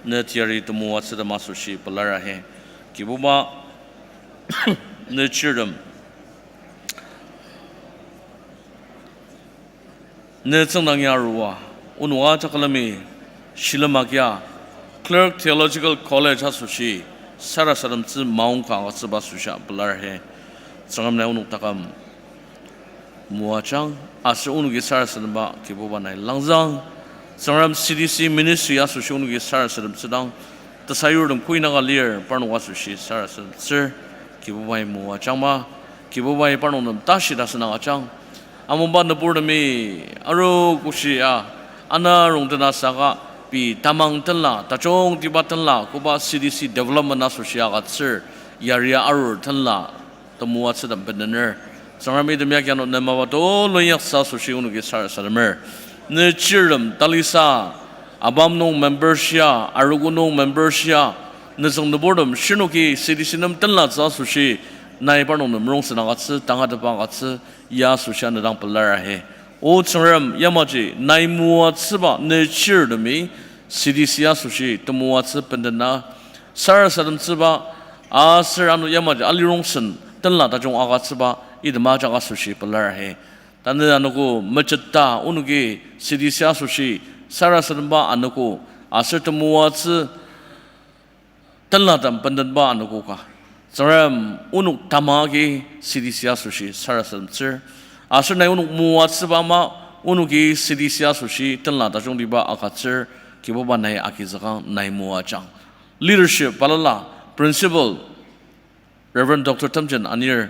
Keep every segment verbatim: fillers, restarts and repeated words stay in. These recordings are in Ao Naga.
Ne teyari temoatsütem asoshi pelar ahi. Kibuba, ne chirtem, ne tsüngdang ya arua, onok ajak külemi shilem agia, Clark Theological College asoshi sarasademtsü maongka agütsüba asoshi pelar ahi. Tsüngrem nai onok taküm moajang, aser onoki sarasademba Kibuba nai langzang. Tsüngrem C D C ministry asoshi onoki sarasademtsüdang, tesayurtem koinaka lir parnok asoshi sarasademtsür, Kibubai moajangma, Kibubai parnok nem tashi tasen agüjang. Amungba nüburtemi aru koshia, ana rongdena saka pei tamang tenla, tajungtiba tenla, koba C D C development asoshi agütsür, yaria arur tenla, temoatsütem bendener. Tsüngrem item ya kianok ne mapa tulu inyaktsü asoshi onoki sarasademer. Ne chirtem talisa, ABAM nung member shia, arogo nung member shia, nütsüng nüburtem shirnoki C D C nem tenlatsü asoshi, nai parnok nem rongsen agütsü, tangatetba agütsü, ya asoshi ne dang pelar ahi. O Tsüngrem, yamaji nai moatsüba ne chirtemi C D C asoshi temoatsü bendena sarasademtsüba, aser ano yamaji alirongsen tenla tajung agütsüba item ajak asoshi pelar ahi. Tanü anogo mejeta onoki C D C asoshi sarasademba anogo aser temoatsü tenlatem bendenba anogo ka, Tsüngrem onok tamagi C D C asoshi sarasademtsür. Aser nai onok moatsüba ama onoki C D C asoshi tenla tajungtiba agütsür, Kibuba nai agizükang, nai moajang. Leadership balala, principal, Reverend Doctor Temjen Anir,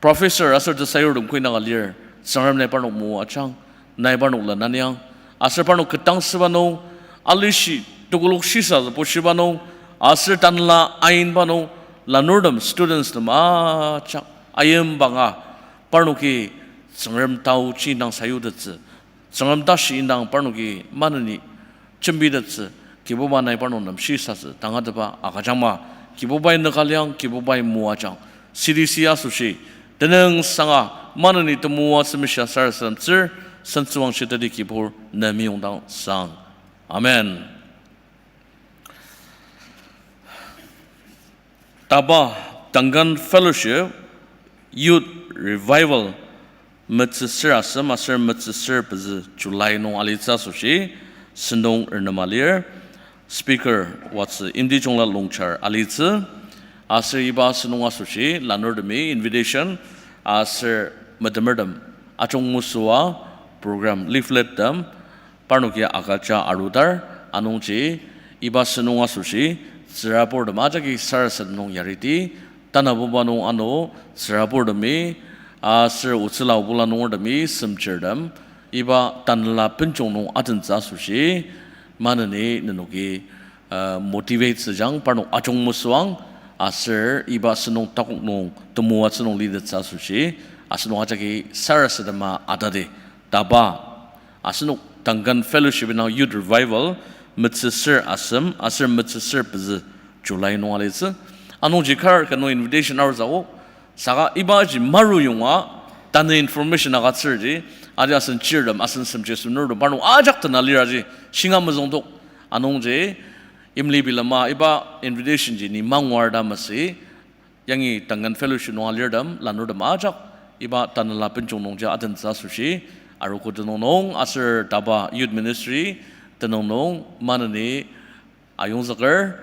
professor aser tesayurtem koinaka lir, Tsüngrem nai parnok moajang, nai parnok lenaniang, aser parnok ketdangsüba nung, alishi tekolak shisa zübo shiba nung, aser tanela ainba nung, lanurtem students tem ajak ayimba nga, parnoki Tsüngrem taoji indang sayutettsü, Tsüngrem tashi indang parnoki maneni jembitettsü, Kibuba nai parnok nem shisatsü tangatetba agüjangma, Kibubai nükaliang, Kibubai moajang. C D C asoshi tenüngsanga maneni temoatsü meshia sarasademtsür, sentsüwangshi teti Kibur ne meyongdang sang. Amen. Taba Duncan Fellowship Youth Revival metsüsür asem aser metsüsür pezü July nung alitsü asoshi sentong renema lir. Speaker watsü Imtijongla Longchar alitsü. Aser iba sentong asoshi lanurtemi invitation aser metemertem ajungmesüa program leaflet tem parnoki agüja arudar, anungji iba sentong asoshi tsüraburtem ajaki sarasadem nung yariti, tanabuba nung ano tsüraburtemi aser otsüla obula nungertemi semchirtem iba tanela benjong nung atentsü asoshi maneni nenoki uh, motivate süjang parnok ajungmesüang, aser iba sentong takok nung temoatsü nung litettsü asoshi asenok ajaki sarasadema atadi. Taba asenok Duncan Fellowship indang Youth Revival metsüsür asem aser metsüsür pezü July nung alitsü. Anungji kar ka nung invitation arutsü o. Saka ibaji maruyonga, tanü information agütsürji, aji asen chirtem, asen semji sünurtem parnok ajak tena liraji shinga mezüngdok. Anungji imli bilema iba invitation ji ni manguar ta masü, yangi Duncan Fellowship nung alirtem lanurtem ajak iba tanela benjong nungji atentsü asoshi, arogo tenüng nung aser Taba Youth Ministry tenüng nung maneni ayongzüker,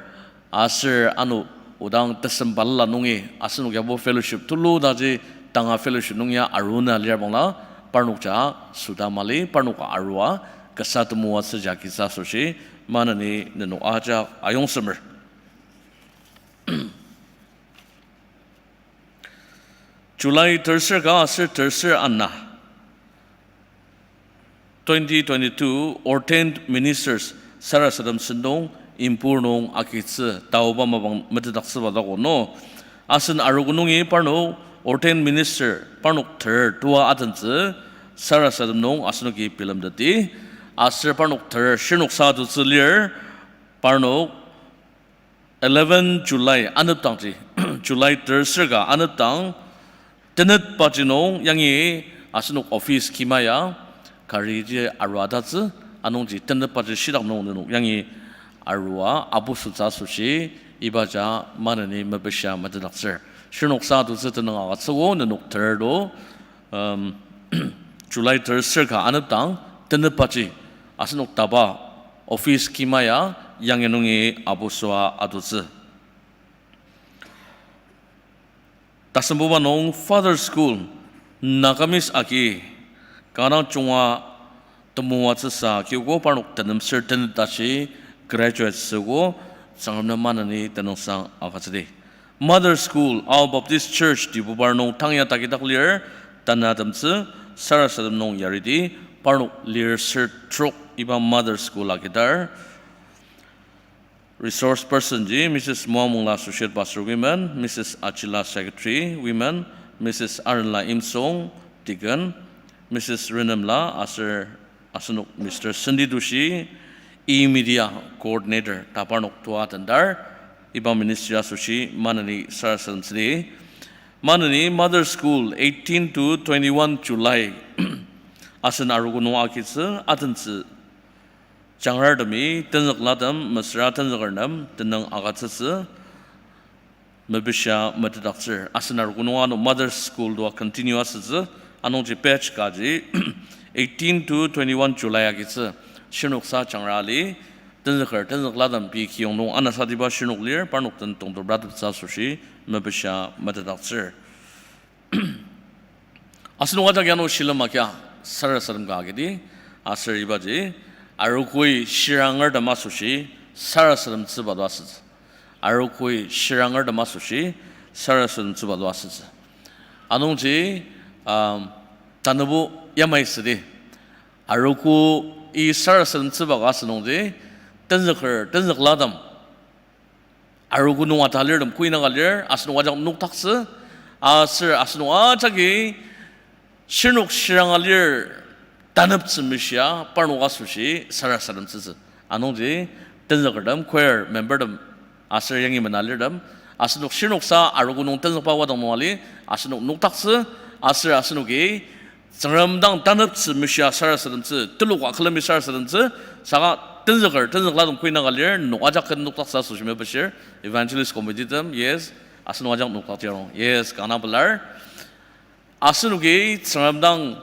aser ano odang tesem balala nungi asenok yabo fellowship tulu taji tanga fellowship nung ya aruna lir bangla parnokja süda mali, parnok arua kasa temoatsü jagi sa asoshi maneni nenok ajak ayongsemer. July terser ka aser terser ana, twenty twenty-two ordained ministers sarasadem sentong Impur nung agitsü taoba mapang metetdaktsüba dako no. Asen arogo nungi parnok ordained minister parnok ter tua atentsü sarasadem nung asenoki bilemteti. Aser parnok ter shirnok sa atutsü lir, parnok eleven July anepdangji, July terser ka anepdang, tenetbaji nung yangi asenok office kima ya, kariji arua tatsü, anungji tenetbaji shitak nung nenok yangi arua apusotsü asoshi ibaja maneni mepishia metetdaktsür. Shirnoksa adotsü tenüng agütsüogo, nenok terdo, um, July ter sür ka anepdang tenüpaji asenok taba office kima ya yangi nungi apusoa adotsü. Tasembuba nung Father School, Nagamese agi, kanga junga temoatsüsa kiogo parnok tenem ser tenet tashi graduate süogo, Tsüngrem nem maneni tenüngsang agütsüdi. Mother School, Ao Baptist Church, Diphupar nung tang ya takidak lir, tanatemtsü, sarasadem nung yaridi, parnok lir ser trok iba Mother School agidar. Resource person ji Missus Moamongla, Associate Pastor, Women, Missus Achila, Secretary, Women, Missus Arenla Imsong, Deacon, Missus Renemla, aser asenok Mister Sendi Tushi, E-Media Coordinator, ta parnok tua tendar, iba ministry asoshi maneni sarasademtsüdi. Maneni Mother School eighteen to twenty-one July asen arogo nung agitsü atentsü jangrartemi, tenzüklatem, mesüra tenzüker nem, tenüng agütsütsü, mepishia metetdaktsür. Asen arogo nung ano Mother School tua continue asütsü, anungji batch kaji eighteen to twenty-one July agitsü, shirnoksa jangra ali, tenzüker, tenzüklatem pei kiyong nung anasatiba shirnok lir, parnok den tongteprateptsü asoshi, mepishia metetdaktsür. Asenok ajak ano shilem agia sarasadem ka agidi, aser ibaji, arogoi shirangertem asoshi sarasademtsüba to asütsü. Arogoi shirangertem asoshi sarasademtsüba to asütsü. Anungji, um, tanübo yamai südi. Arogoi sarasademtsüba ka asünungji, tenzüker, tenzüklatem arogo nung atalirtem koinaka lir, asenok ajak noktaktsü, aser asenok ajaki shirnok shiranga lir taneptsü meshia parnok asoshi sarasademtsütsü. Anungji tenzükertem, choir membertem, aser yangi mena lirtem, asenok shirnoksa arogo nung tenzükba wadang nung ali, asenok noktaktsü, aser asenoki Tsüngrem dang taneptsü meshia sarasademtsü, telok akülemi sarasademtsü, saka tenzüker, tenzüklatem koinaka lir, nenok ajak ken noktaktsü asoshi mepishir, evangelist committee tem, yes, asenok ajak noktaktir nung, yes, kanga pelar. Asenoki Tsüngrem dang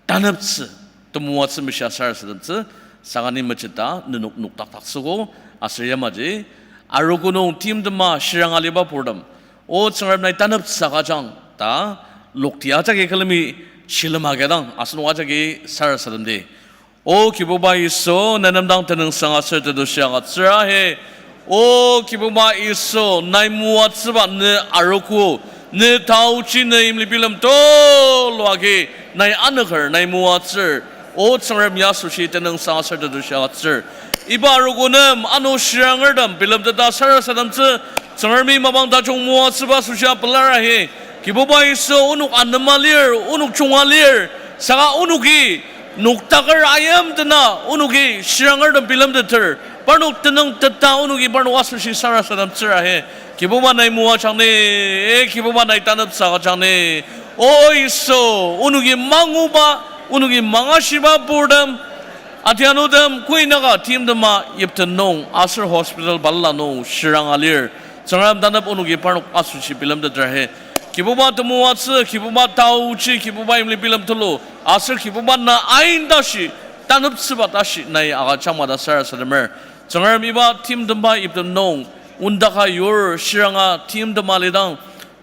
taneptsü, temoatsü meshia sarasademtsü, saka ni mechita nenok noktaktaktsüogo, aser yamaji, arogo nung timtema shiranga aliba purtem, O Tsüngrem nai taneptsü agüjang ta, lokti ajaki külemi shilem agidang, asenok ajaki sarasademdi. O Kibuba Yisu, nenem dang tenüngsang aser tetushi agütsür ahe. O Kibuba Yisu, nai moatsüba ne arogo, ne taochi ne imlibilem tulu agi, nai anüker, nai moatsür. O Tsüngrem ya asoshi tenüngsang aser tetushi agütsür. Iba arogo nem ano shirangertem bilemteta sarasademtsü, Tsüngremi mapang tajung moatsüba asoshia pelar ahi. Kibuba Yisu, onok anema lir, onok junga lir, saka onoki noktaker ayimdena onoki shirangertem bilemteter, parnok tenüng teta onoki parnok asoshi sarasademtsür ahi. Kibuba nai moajang ni, Kibuba nai taneptsü agüjang ni. O Yisu, onoki manguba, onoki mangashiba purtem, atianutem, koinaka timtema yipten nung, aser hospital balala nung, shiranga lir. Tsüngrem tanep onoki parnok asoshi bilemteter ahi. Kibuba temoatsü, Kibuba taochi, Kibuba imlibilem tulu, aser Kibuba na ain tashi, taneptsüba tashi nai agüjangma ta sarasademer. Tsüngrem iba timtemba yipten nung, ondaka yur shiranga timtema lidang,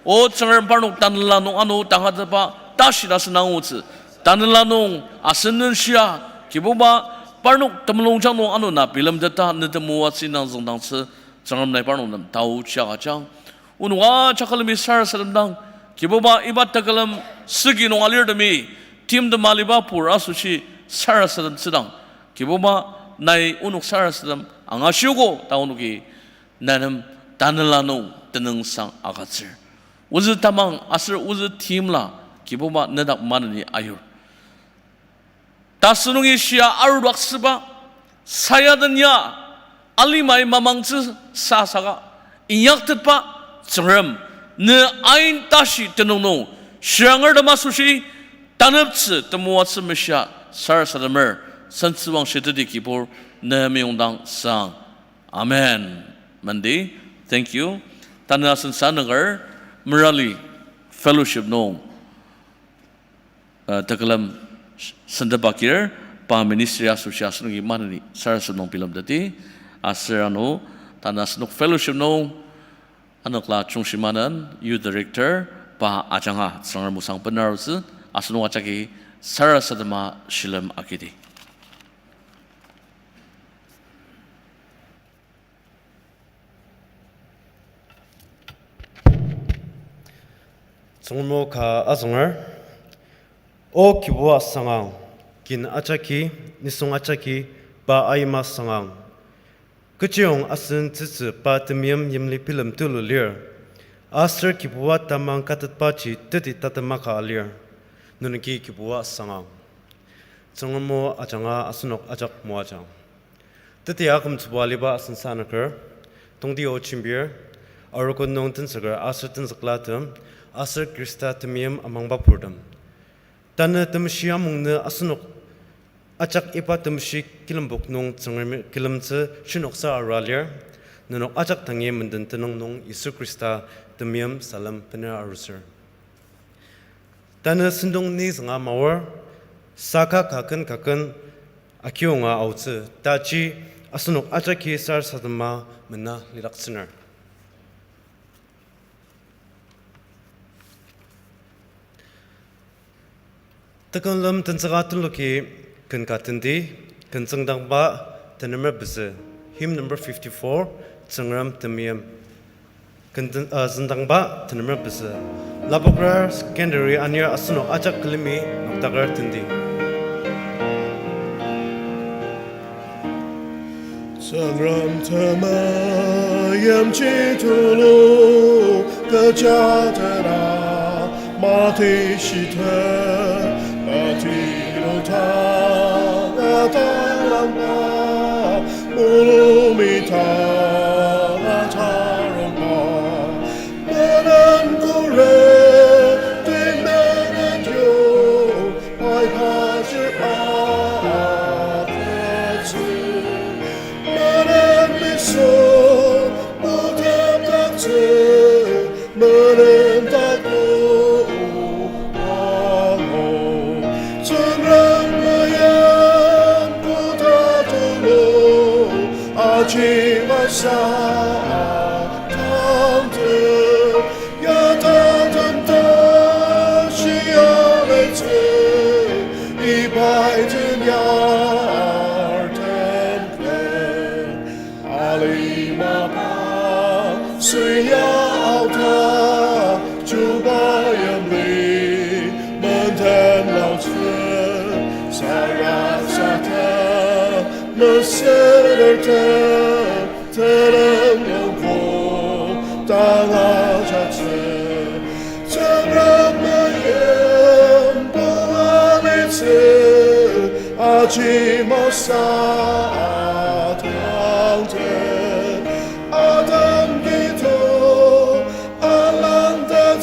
O Tsüngrem parnok tanela nung ano tangatetba tashi ta sünangutsü. Tanela nung asen nung shia, Kibuba parnok temulungjang nung ano na bilemteta ne temoatsü nang züngdangtsü, Tsüngrem nai parnok nem taochi agüjang. Onok ajak külemi sarasademdang, Kibuba iba tekülem süki nung alirtemi, timtema liba pur asoshi sarasademtsüdang, Kibuba nai onok sarasadem angashiogo ta onoki nenem tanela nung tenüngsang agütsür. Ozü tamang aser ozü timla Kibuba nedak maneni ayur. Tasünungi shia arudaktsüba, sayaden ya alimai mamangtsü sasaka inyaktetba Tsüngrem, ne ain tashi tenüng nung shirangertem asoshi taneptsü temoatsü meshia sarasademer, sentsüwang shiteti Kibur ne meyongdang sang. Amen. Mendi, thank you. Tanü asen sanüker, Merali Fellowship nung, uh, tekülem sendebakir, pa ministry asoshi asenoki maneni sarasadem nung bilemteti, aser ano, tanü asenok fellowship nung, anokla Chungshi Manen, youth director, pa ajanga Tsüngrem osang benarutsü, asenok ajaki sarasadema shilem agidi. Tsüngrem o ka azünger. O Kibuba sangang, kin ajaki, nisung ajaki, pa aima sangang. Kechiyong asen tsütsü pa temeim yimli bilem tulu lir. Aser Kibuba tamang katetbaji teti tatema ka alir. Nenoki Kibuba sangang. Tsüngrem o ajanga asenok ajak moajang. Teti akümtsüba aliba asen sanüker, tongti o jembir, arogo nung tenzüker aser tenzüklatem, aser Khrista temeim amangba purtem. Tanü temeshi amung nü asenok ajak iba temeshi kilembok nung Tsüngremi külemtsü shinoksa arua lir, nenok ajak dangi menden tenüng nung Yisu Khrista temeim salem bener arutsür. Tanü sentong ni zünga maor, saka kaken kaken akiyonga aotsü, taji asenok ajaki sarasadema mena lidaktsüner. Tekülem tenzüka tuluki ken ka tenti, ken züngdangba tenemer pezü, hymn number fifty-four, Tsüngrem Temeim. Ken ten-, uh, züngdangba tenemer pezü. Lapokra secondary anir asenok ajak külemi noktaker tenti. Tsüngrem temeimji tulu kecha tera, mati shite, mati luta atalangba, mulumi ta atarongba, menen kore, ti menen yo, pai pajir atettsü. Menen miso, mutepdaktsü, menen tato, ango. Tsüngrem meim koda tulu, aji masa atangtem. Yatangtem tashi alitsü, ibaiten yartem ken. Alima pa, süya aota, chuba yimli, menden laotsü, sarasadem, mesülertem, tenüng nungbo, tanga jatsü, Tsüngrem meim bua litsü, aji masa atangtem.